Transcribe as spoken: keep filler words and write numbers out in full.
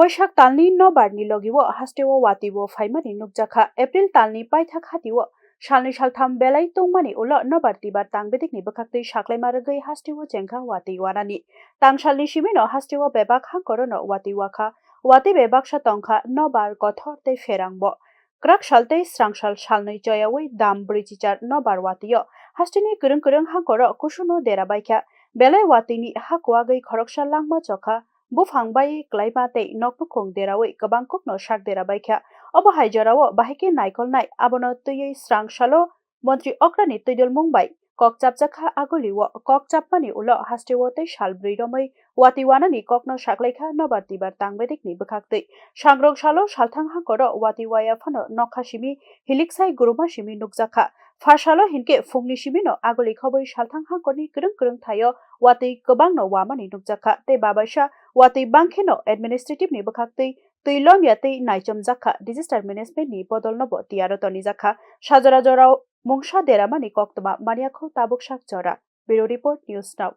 Boisak talni nobar ni logi o haste o watwi bo phaimani nukjakha. April talni paithak hati o salnwi saltham belai tongmani ulo nobar tibar tang bedekni bwkhaktwi saklaima rwgwi haste o chengkha watwi wanani. Tangsalni simino haste o bebak hangkorono watwi wakha. Watwi bebaksa tongkha nobar, kothor tei pherang bo. Kwrak sal tei srang sal salnwi choyawi dam brwi chichar nobar watwi o hasteni kwrwng kwrwng hangkoro kusuno dera baikha. Belai watwini ha kuwagwi khoroksa langma chokha. Buphang bai kwlaima tei noknukhung derawi kwbang kokno sak dera baikha. Obo hai jorao bahai khe naikolnai, abono twiwi srang salo montri okrani twidulmung bai kok chapjakha. Agulio kok chapmani ulo hasteo tei sal brwi romwi watwi wanani kokno saklaikha nobar tibar tang bedekni bwkhaktwi. Sangrong salo salthang hangkoro watwi waya phano nokha simi hiliksai guruma simi nukjakha. Pha salo hinkhe phungni simino aguli khobwi salthang hangkorni kwrwng kwrwng thaio watwi kwbangno wamani nukjakha tei babaisa watwi bangkheno administrative ni bwkhaktwi twi lomya tei naichomjakha. Disaster management ni bodolno bo tiyaro tonijakha. Sajora jorao mungsa deramani koktwma maniakho tabuk sak jora. Bureau Report, News Now.